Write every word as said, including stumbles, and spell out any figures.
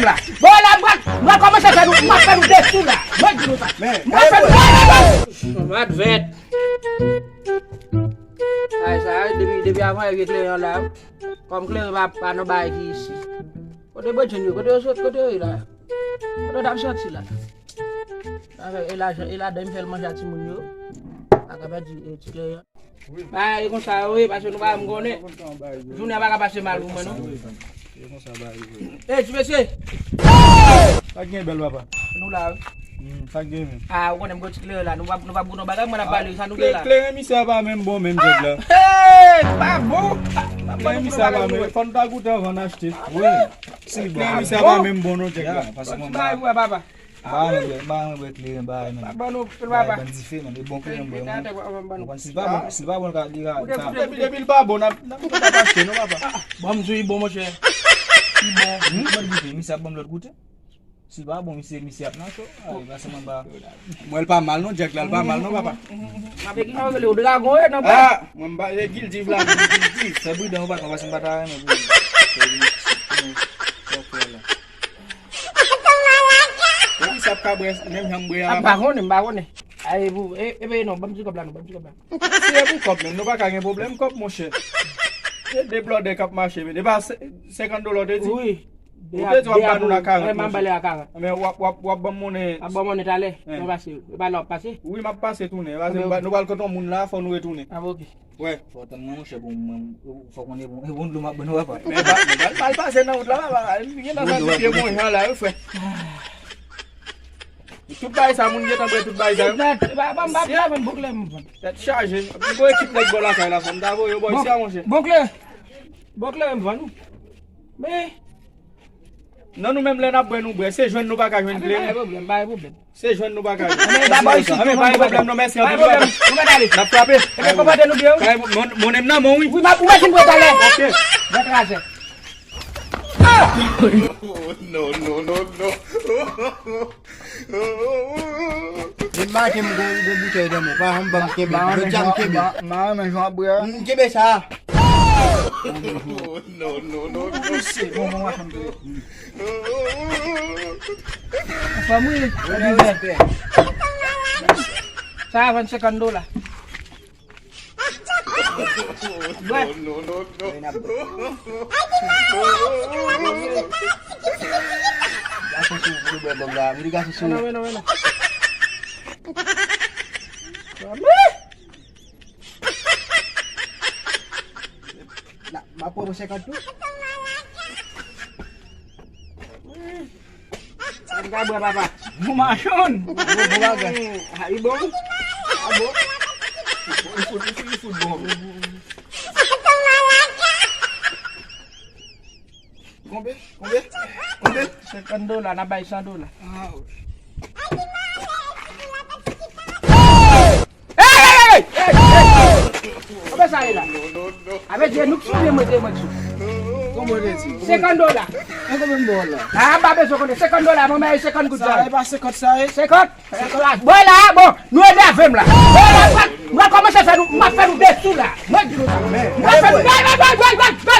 la. Bon, la, m pral, m pral kòmanse fè nou, m ap fè nou desi la. Mwen di nou sa. M pral fè nou. Mwen vèt. Ay, sa, depi, depi avan, e kleren la. Kòm kleren pa, pa nan bagay ki isi. Kote bòdjenn yo? Kote yo sot? Kote yo ye la? Kote yo t ap soti la? Avèk e lajan, e ladan m fè l manje a timoun yo. Pa ka pèdi, e, ti kleren. Bagay konsa yo ye, paske nou pa janm konnen. Jounen an pa ka pase mal pou mwen, non. E, ti mesye. Sa k gen bèl, papa? Nou la, wi. Hmm, sa k gen menm? Ah, ou konnen m gon ti kleren la. Nou pa, nou pa pou nou bagay, mwen ap pale, sa nou gen la? Kleren misye a pa menm bon menm, jèg la. Ah, hey, pa bon. Kleren misye a pa menm. Fò n ta goute anvan n achte. Wi. Si bon. Kleren misye a pa menm bon, non, jèg la. Paske mwen pa. Ba mwen bwè, ba mwen bwè kleren, ba mwen. Ba ban nou, ba. Ba ban dife, men, e bon kleren bwè, mwen. Ou konn si l pa bon, si l pa bon, li ka, li ka. Depi, depi l pa bon, n ap, n ap, n ap achte, non, papa. Bon, m di, bon, monchè. Li bon. Hmm? Bon, goute, misye ap ban m lòt goute. Si l pa bon, misye, misye ap nan cho. Ay, pase mwen ba. Mwen, l pa mal, non, jèg la, l pa mal, non, papa. Mwen, ki jan yo rele w, dragon, e, non, papa? Ah, mwen, m ba, e, Gildiv la, Gildiv. Fè pridan, ou pa konn, paske m pa ta renmen pou. Fè pridan. Epi sa ap ka bwè, menm jan m bwè a. Ah, m pa konnen, m pa konnen. Ay, pou, e, e, non, ban m ti kòb la, non, ban m ti kòb la. Se pou kòb, men nou pa ka gen pwoblèm kòb, monchè. Se de blòdè k ap mache, men. E pa se-, senkant dola w te di? Wi. Ou te di w ap ba nou la karant, monchè. M ap ba l la karant. Men w ap, w ap, w ap ban m monnen. Ap ban monnen talè. Mwen pase. E pa la w ap pase? Wi, m ap pase tounen. Pase, nou pral kote yon moun la, fò nou retounen. Ah, ok. Wè. Fò w tann mwen, monchè, pou mwen, fò konnen pou, pou dlo m ap bwè nan papa. Men ba, men ba, ba l pase nan wout la, papa. Li gen nan santi pye mwen jan la, wi, frè. Tout bagay sa, moun gentan bwè tout bagay sa, yo. Tèt, ba, ba, ba, ba, vann bon kleren m vann. Tèt chaje. Gon ekip nèg bò lakay la, fò m ta voye yo bò isi a, monchè. Bon kleren. Bon kleren m vann, wi. Men, non, nou menm lè n ap bwè, nou bwè. Se jwenn nou pa ka jwenn kleren. Pa gen pwoblèm, pa gen pwoblèm. Se jwenn nou pa ka jwenn. Men, ba, ba, isi, pa gen pwoblèm, non, mèsi anpil, papa. N ap frape. N ap frape. Epi konpòte nou byen, wi. Monnen m nan men w, wi. Wi, m ap, ou mèsi m bwè talè. Ok. Bèt razè. Non, non, non, non. Depi maten m gon, gon boutèy nan men, pa janm ban m kenbe. Jodi a m kenbe. M pa renmen jan w ap bwè a. M kenbe sa. Non, non, non, non. Misye, bon, bon, bon. Fanm, wi. Sa a vann senkant dola. Bwè. Non, non, non, non. Gason sou, pou bwè bòg la. Mete gason sou. Non, non, non, non. La, m ap pran senkant tou. Sa m ka bwè, papa? Bon machann. Bon, bon bagay. Ah, li bon? Ah, bon. Li fout, li fout, li fout bon. Konbyen? Konbyen? Konbyen? Senkant dola, n a bay san dola. Ah, wi. Hey, hey, hey, hey, hey, hey. Kòman sa ye la? Avè di nou ki souvni mwen te mwen sou. Kòman te di? Senkant dola. E konbyen m ba w la? Ah, m pa bezwen konnen. Senkant dola, mwen bay senkant goud. Sa e pa senkant sa ye? Senkant? Senkant. Bon, la, bon, nou enève m la. Bon, la, mwen, mwen kòmanse fè nou, m ap fè nou desi la. Mwen di nou sa. M ap fè nou, bay, bay, bay, bay, bay.